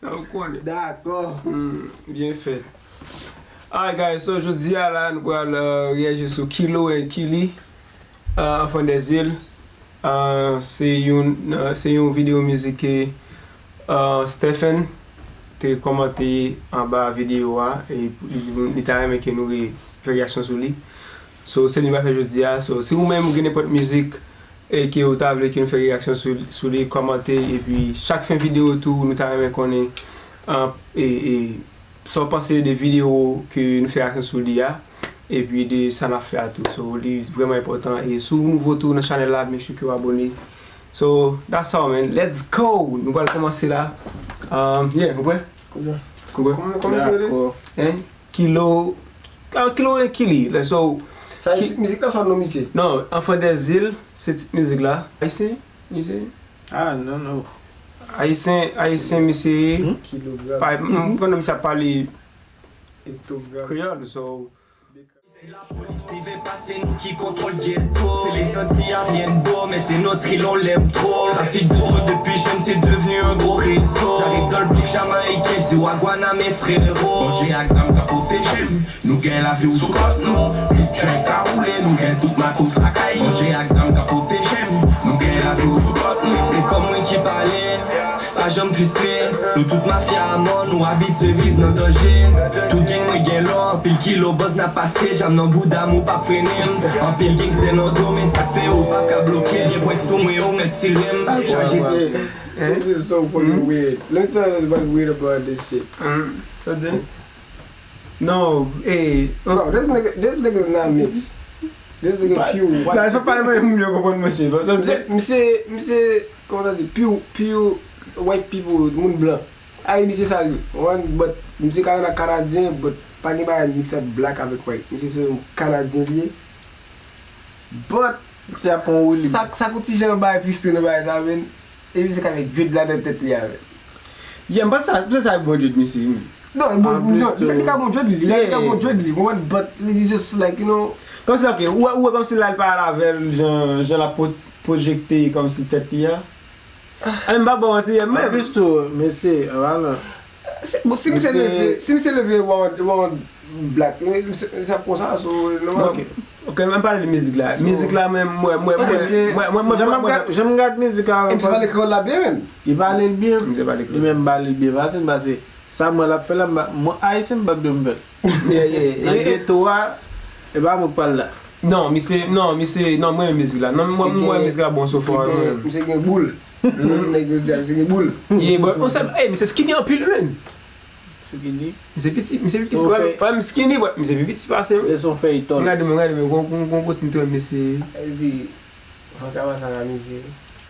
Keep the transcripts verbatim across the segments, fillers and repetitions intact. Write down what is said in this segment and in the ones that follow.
Ou konnen. Dakò. Hmm, byen fèt. Alright, guys, so jodi a la, nou pral, euh, reyaji sou Kilo and Kili, euh, Enfant des Îles. Euh, se yon, euh, se yon videyo mizik ke, euh, Stephen te kòmante anba videyo a, e li di nou li ta renmen ke nou re-, fè reyaksyon sou li. So, se li m ap fè jodi a. So, si ou menm ou gen nenpòt mizik e ke ou ta vle ke nou fè reyaksyon sou, sou li, kòmante, epi chak fen videyo tou, nou ta renmen konnen, an, e, e, sa w panse de videyo ke nou fè reyaksyon sou li a, epi de sa n ap fè a tou. So, li vrèman enpòtan, e si w nouvo tou nan chanèl la, make sure ke w abòne. So, that's all, man. Let's go! Nou pral kòmanse la. Um, yeah, ou prè? Kounya. Ou prè? Kòman, kòman se rele? Dakò. Hein? Kilo, ah, Kilo and Kili. Like, so, sa e ki tit mizik la, swa non misye? Non, Enfant des Îles, se tit mizik la. Ayisyen, misye? Ah, non, non. Ayisyen, Ayisyen, misye ye. Hmm? Kilogram. Pa, m, m konnen misye ap pale kreyòl, so. Si lapolis rive pase nou ki kontwòl geto. Se les Antilles à rien de beau, mais c'est notre île, on l'aime trop. Trafic de drogue depuis jeune, c'est devenu un gros réseau. J'arrive dans le bloc jamaïcain, je dis wagwan à mes frérots. Bondye ak zam ka pwoteje m. Nou gen lavi w sou kòt nou. Big drink ka woule, nou gen tout matos lakay. Bondye ak zam ka pwoteje m. Nou gen lavi w sou kòt nou. Se kò mwen ki pale. Pa janm fristre. Nou tout mafya a mò, nou abitye viv nan danje. Tout gang mwen gen lò, anpil kilo buzz n ap pase. Djam nan bouda m, ou p ap frennen m. Anpil gangstè nan do, men sa k fè ou p ap ka bloke. Gen pwen sou mwen, ou mèt tire m. Chaje. This is so fucking weird. Let me tell you something weird about this shit. Sa di? No, eh, bro, this nigga, this nigga is not mix. This nigga pure white. Nah, fè pale mwen moun yo konprann mwen, chè. Misye, misye, misye, kòman sa di? Pure, pure white people, moun blan. Ay, misye sa li. But misye ka nan Kanadyen, but pa gen bagay mix up black avèk white. Misye se yon Kanadyen li ye. But sa, sa kou ti jan bagay fristre nan bagay sa, men. Epi se ka met dread ladan tèt li avè. Yeah, m panse sa, m panse sa bon dread misye, wi. Non, bon, non, li ka bon dread li, li ka bon dread li, konprann, but li just like, you know. Kòmsi, ok, ou wè, ou wè kòmsi la l pa al avè l, jan, jan l ap pwo-, pwojekte kòmsi tèt li a. A, m pa ba w manti, yeah, men. Anplis tou, mesye, anpalan. Se, bon, si misye leve, si misye leve, w a, w a, black. Li, li, li ap konsa, so, nòmal. Ok. Ok, men pale de mizik la. So, mizik la, men mwen, mwen, mwen, mwen, mwen, mwen, jan m ap gad, jan m gad mizik la, M C pale kreyòl la byen, menm. Li pale l byen. M C pale kreyòl. Li menm pale l byen, paske, paske sa mwen l ap fè la, m pa, mwen, Ayisyen, m p ap dwe m fè l. Yeah, yeah, yeah. Nan geto a, e pa mwen k pral la. Non, misye, non, misye, non, mwen renmen mizik la. Non, mwen, mwen renmen mizik la, bon, so far, mwen renmen. Misye gen boul. Misye gen boul. Misye gen boul. Yeah, but, on se, hey, misye skinny anpil, man. Skinny. Misye piti, misye piti. Wè, m skinny, but misye pi piti pase m. Se son feyton. Gade mwen, gade mwen, gon, gon, gon kote m te wè misye. Li di, fò kaba sa la, misye.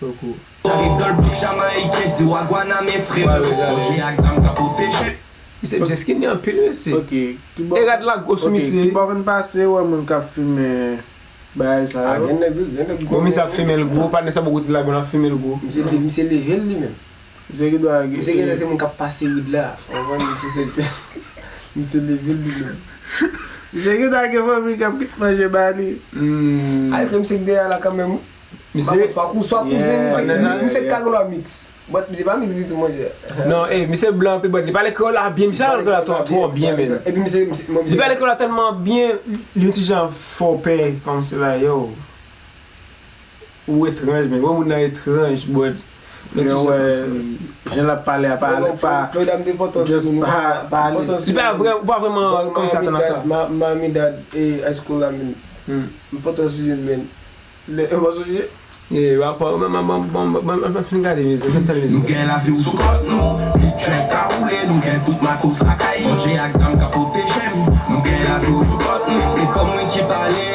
Poko. J'arrive dans le bloc jamaïcain, je dis wagwan à mes frérots. Bondye ak zam ka pwoteje. Misye, misye skinny anpil, mesye. Ok. Ki bò, e rad la gwo sou misye. Ok, ki bò konn pase, wè moun k ap fimen. Bagay sa yo. Ah, gen nèg, gen nèg. Bon, misye ap fimen l gwo, patnè sa bò kote l la, bon, l ap fimen l gwo. Misye, misye leve l li menm. Misye ki dwa gen. Misye genlè se moun k ap pase rid la. Ou konprann, misye se, misye leve l li menm. Misye ki dwa gen fanmi k ap manje ba li. Hmm. Ay, frè, misye k dèyè la kanmenm. Misye pa kou, swa kouzen misye, misye ka gen lwa mix. But misye pa mix ditou, monchè. Non, eh, misye blan anpil, but li pale kreyòl la byen, misye pale kreyòl la twò, twò byen, men. Epi misye, misye, misye pale kreyòl la tèlman byen, li yon ti jan fè w pè, kòmsi la, yo. Ou etranj, men. Wè moun nan etranj, but yon ti jan kòmsi jan l ap pale a, pa, pa, just pa pale. Li pa vrè, ou pa vrèman kòmsi atann a sa. Miami Dade, eh, high school la, men. M pòtan sou youn, men. Lè, ou pa sonje? Ye, rapò, mwen, mwen, mwen, mwen, mwen, mwen, mwen fin gade mizik, mwen fin tande mizik. Nou gen lavi w sou kòt nou, big drink ka woule, nou gen tout matos lakay. Bondye ak zam ka pwoteje m, nou gen lavi w sou kòt nou. Se kò mwen ki pale,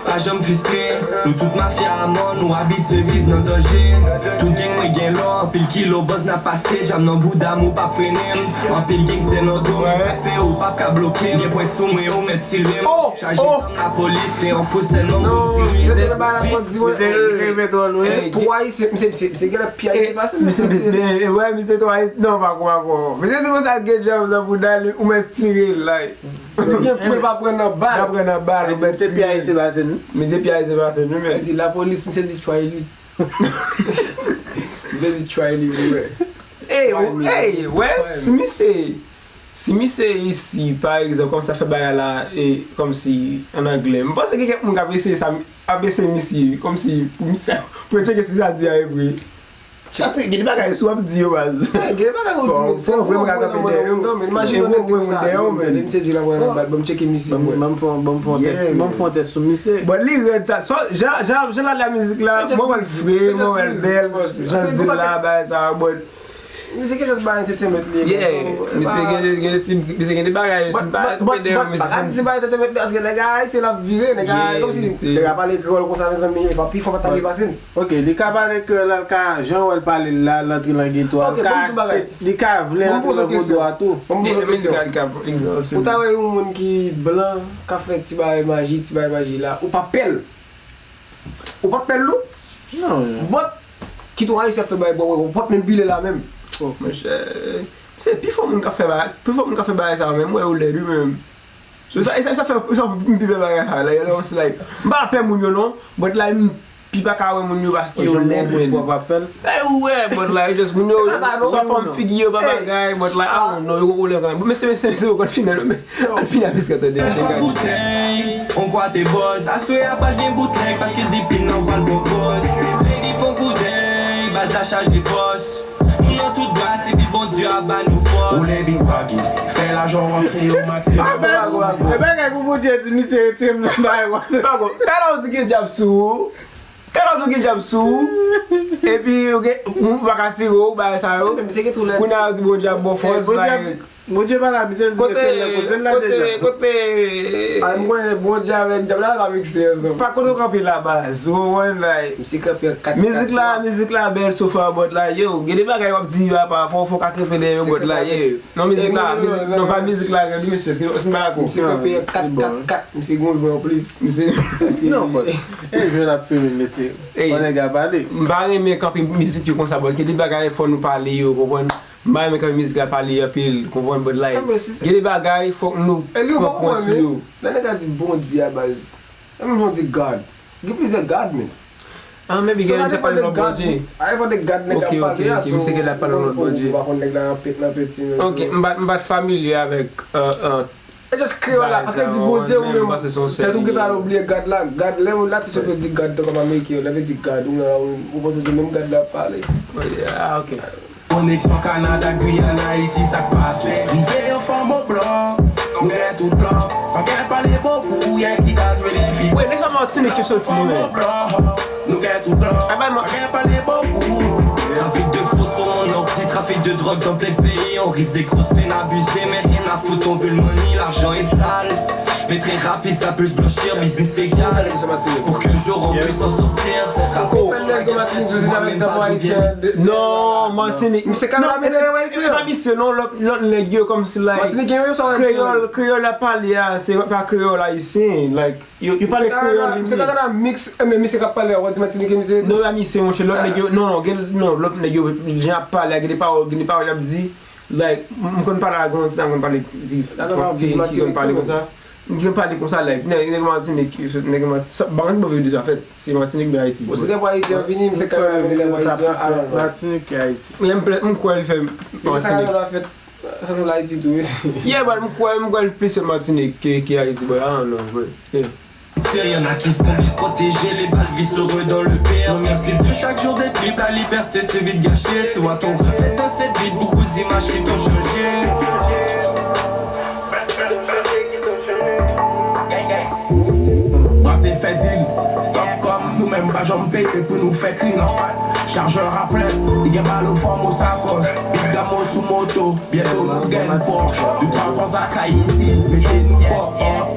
pa janm fristre. Nou tout mafya a mò, nou abitye viv nan danje. Tout gang mwen gen lò, anpil kilo buzz n ap pase, djam nan bouda m, ou p ap frennen m. Anpil gangstè nan do m, sa k fè ou p ap ka bloke m. Gen pwen sou mwen, ou mèt tire m. Chaje zam lapolis, se yon fo sèlman pou m tire. Misye, misye rive twò lwen. Misye twò ayisyen, misye, misye, misye genlè pi ayisyen pase m. Misye, misye, wè, misye twò ayisyen. Non, pa kwè ankò. Misye di konsa l gen djam nan bouda li, ou mèt tire l, like. Li gen pwen pa pran nan bal. Pa pran nan bal, ou mèt tire l. Misye pi ayisyen pase nou. Misye pi ayisyen pase nou, men. Li di lapolis, misye di try li. Misye di try li, wi, wè. Ey, ey, wè, si misye, si misye isi, pa egzanp, kòmsi ap fè bagay la, e, kòmsi, an anglè, m panse gen kèk moun k ap eseye sa, ap eseye misye, kòmsi, pou misye, pou yo tcheke si sa di a e vre. Paske gen de bagay si w ap di yo, baz. Gen de bagay ou di, men se pou w voye nan mwen, non, men imajine yon nèg di konsa, misye di l ap voye nan bal, ban m tcheke misye, ban m fè yon tès, ban m fè yon tès sou misye. Bon, li rèd sa, jan, jan, jan l ap la mizik la, mwen wè l fre, mwen wè l bèl, jan l di l la, bagay sa, bon. Mizik e just ba entertainment li ye, yeah, misye gen de, gen de ti, misye gen de bagay, si m pa trompe de yo, misye pa ka di se ba entertainment li, paske nèg a ayisyen l ap vire, nèg a kòmsi nèg a pale kreyòl konsa, mezanmi, epa pi fò pa ta vle pase l. Ok, li ka pale kreyòl la, l ka, jan w wè l pale l la, l antre nan geto a, li ka aksep-, li ka vle antre nan vodou a tou. Ban m poze w kesyon. Ou ta wè yon moun ki blan k ap fè ti bagay maji, ti bagay maji la, ou pa pè l? Ou p ap pè l non. Non. But, kit yon ayisyen ap fè bagay bò, ou p ap menm pile la menm. Oh, monchè, se pi fò moun k ap fè bagay, pi fò moun k ap fè bagay sa yo menm, mwen yo lèd wi menm. So, sa, sa, sa fè, sa fè m pi pè bagay sa, like, you know, it's like, m pa pè moun yo non, but like, m pi pa ka wè moun yo paske yo lèd menm. Ou ap fè l? Eh, ou wè, but like, just moun yo, swa fòm figi yo pa bagay, but like, I don't know, yo gon pwoblèm kanmenm. Bon, mesye, mesye, mesye, yo konn final, men, an fini avè sa, tande. Fon boutèy, on kwa te bòz. Aswè a pral gen boutèy, paske depi nan pral pran pòz. Lady fon koudèy, baz la chaje pòs. Nou nan tout bras, epi Bondye a ba nou fòs. Ou le big wagi, fè lajan rantre yo maksimòm. E bagay pou Bondye di misye retire m nan bagay. Pako, talè w di gen djab sou ou. Talè w di w gen djab sou ou. Epi ou gen, ou pa ka tire w, bagay sa yo. Kounye a yo di Bondye ap ba w fòs, like, Bondye pa la, misye di ke sèl nan koze l la deja. Kote, kote, kote. A, m konnen Bondye avèk djab la pa mikse ansanm. Pa kote w kanpe la, baz. Ou konprann, like, misye kanpe an kat kat. Mizik la, mizik la bèl so far, but like, yo, gen de bagay w ap di yo apa, fò, fò w ka kanpe dèyè yo, but like, yo. Non, mizik la, mizik, non, vibe mizik la, gade misye, èske, èske m pa dakò? Misye kanpe an kat kat kat, misye gon jwè anplis. Misye. Non, but, e jwè l ap fini, mesye. Fò nèg la pale. M pa renmen kanpe mizik yo konsa, but gen de bagay fò nou pale yo, konprann? M pa renmen kanpe mizik la pale anpil, konprann, but like, gen de bagay fòk nou pran pwen sou yo. Lè nèg la di Bondye a baz, e menm jan w di God. Gen plizyè God, men. Ah, maybe gen nèg ki ap pale lòt Bondye. A, e pa de God nèg ap pale a, so, misye gen la pale lòt Bondye. Ou pa konn nèg la nan pet, nan peti, men. Ok, m pa, m pa t familye avèk, euh, euh, E just kreyòl la, paske l di Bondye ou menm, tèt ou gentan al oubliye God la. God, lè yon atis yo pe di God, tankou Ameriken yo, lè yo di God, ou la, ou, ou panse se menm God la ap pale. Ah, ok. Koneksyon Kanada, Guyane, Ayiti, sa k pase? Rive an fòm o blan, nou gen tout blan. Pa gen pale bokou, Yankee that's really fit. Wi, nèg sa Matinik yo soti, wi. Nou gen tout blan. Pa gen pale bokou. Trafic de faux sur mon ordi, trafic de drogue dans plein pays. On risque des grosses peines abusées, mais rien à foutre, on veut le money, l'argent est sale. Mais très rapide, ça peut se blanchir, business égal. Pour qu'un jour on puisse s'en sortir. Rappel, frère, gars, Matinik, je suis avec Damo Haïtien. Non, Matinik. Misye ka ramenn yo ayisyen. Pa misye, non, lòt, lòt nèg yo, kòmsi, like, kreyòl, kreyòl ap pale a, se pa kreyòl ayisyen, like, yo, yo pale kreyòl. Misye ka mix, e, men misye k ap pale a, w ap di Matinike misye ye tou? Non, pa misye, monchè, lòt nèg yo, non, non, gen, non, lòt nèg yo, jan y ap pale a, gen de pawòl, gen de pawòl y ap di, like, m, m konn pale a, gen yon ti dam konn pale, ki, ki, ki konn pale konsa. M konn pale konsa, like, nèg, nèg Matinik, nèg Matinik, sa, bagay ki bon vle di sa, an fèt, se Matinik oubyen Ayiti. Bon, si nèg Ayiti an vini, misye ka vini, nèg Ayiti an al. Matinik e Ayiti. Men m, m kwè l fè Matinik. Sa sanble Ayiti tou, wi. Yeah, but m kwè, m kwè l plis fè Matinik ke, ke Ayiti, but I don't know, but, yeah. Il y en a qui sont bien protégés, les balles glissent heureux dans le pire. Je remercie Dieu chaque jour d'être libre, la liberté c'est vite gâché. Tu vois ton reflet dans cette vie, beaucoup d'images qui t'ont changé. Brase fè dil, stop kòm nou menm pa janm peye pou nou fè krim. Chargeur a plen, li gen bal o fòm o sakòch, big damo sou moto. Byento nou gen Porsche, de twa tranzak Ayiti, mete nou fò.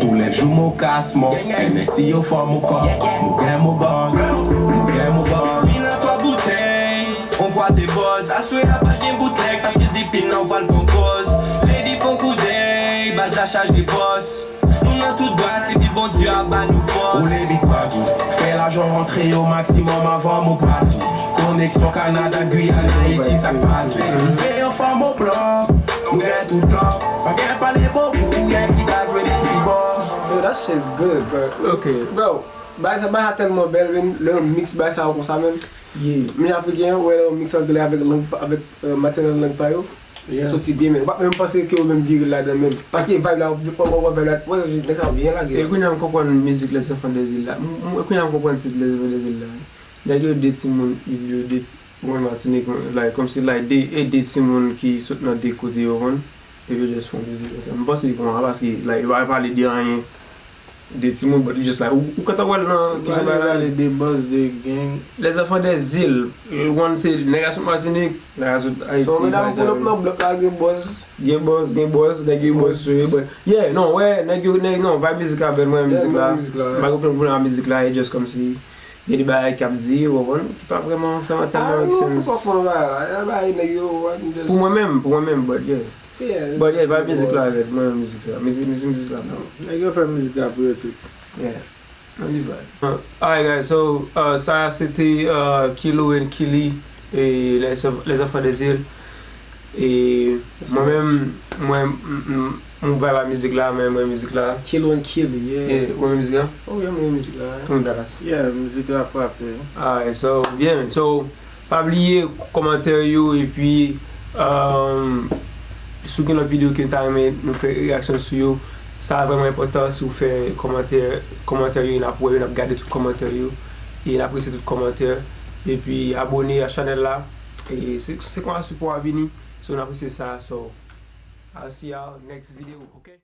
Toulèjou mo kas mò, N S I yo fò mo kò. Nou gen mo gang, nou gen mo gang. Vin a twa boutèy, on kwa de bòz. Aswè a pa gen boutèy, paske depi nan w pral pran pòz. Lady fon koudèy, baz la chaje pòs. Nou nan tout bras, epi Bondye a ba nou fòs. Ou le big wagi, fè lajan rantre yo maksimòm avan mo pati. Koneksyon Kanada, Guyane, Ayiti, sa k pase? Rive an fòm o blan, nou gen tout blan. Pa gen pale bokou, Yankee that's really the boss. Yo, that shit good, bro. Ok. Bro, Bagay sa, bagay sa tèlman bèl, men lè yo mix bagay sa yo konsa, men. Menm Afriken yo, wè lè yo mix anglè avèk lang, avèk, euh, maternal lang pa yo, yo soti byen, men ou pa menm panse ke yo menm vire ladan menm. Paske vibe la, w wè vibe la, wè nèg sa yo byen lage. E kounye a m konprann mizik Les Enfants des Îles la. M, m, kounye a m konprann tit Les Enfants des Îles la. Nèg yo de timoun, yo de ti, mwen Matinik, like, kòmsi, like, de, e de timoun ki sot nan de kote yo konn, epi yo just fè yon mizik ansanm. M panse li konsa, paske, like, yo pa pale de anyen, de timoun, but li just, like, ou, ou kontan wè l nan kesyon bagay la. Pale de buzz, de gang. Les Enfants des Îles, ou konn se nèg a sot Matinik, nèg a sot Ayiti, so medam, bagay sa yo. Pull up nan blòk la, gen buzz. Gen buzz, gen buzz, nèg yo buzz sou yo, but, yeah, non, wè, nèg yo, nèg, non, vibe mizik la bèl, mwen renmen mizik la. M pa gen pwoblèm ak mizik la, e just kòmsi gen de bagay k ap di, ou konprann, ki pa vrèman fè tèlman make sense. Pou mwen menm, pou mwen menm, but yeah. But yeah, vibe mizik la rèd, mwen renmen mizik la. Mizik, mizik, mizik la bèl. Nèg yo fè mizik la pou yo tout. Yeah. Anyway. Alright, guys, so, uh, sa se te, uh, Kilo and Killy, e Les, Les Enfants des Îles. E mwen menm, mwen, m, m, m vibe a mizik la, mwen renmen mizik la. Kilo and Killy, yeah. Yeah, ou renmen mizik la? Oh, yeah, mwen renmen mizik la. Kòman Dallas? Yeah, mizik la frape. Alright, so, yeah, so, pa bliye kòmantè yo, epi, um, si w gen lòt videyo ke w ta renmen nou fè reyaksyon sou yo, sa vrèman enpòtan si w fè kòmantè, kòmantè yo, n ap wè yo, n ap gade tout kòmantè yo, e n apresye tout kòmantè, epi abòne a chanèl la, e se, se konsa sipò a vini, so n apresye sa, so, I'll see y'all next video, ok?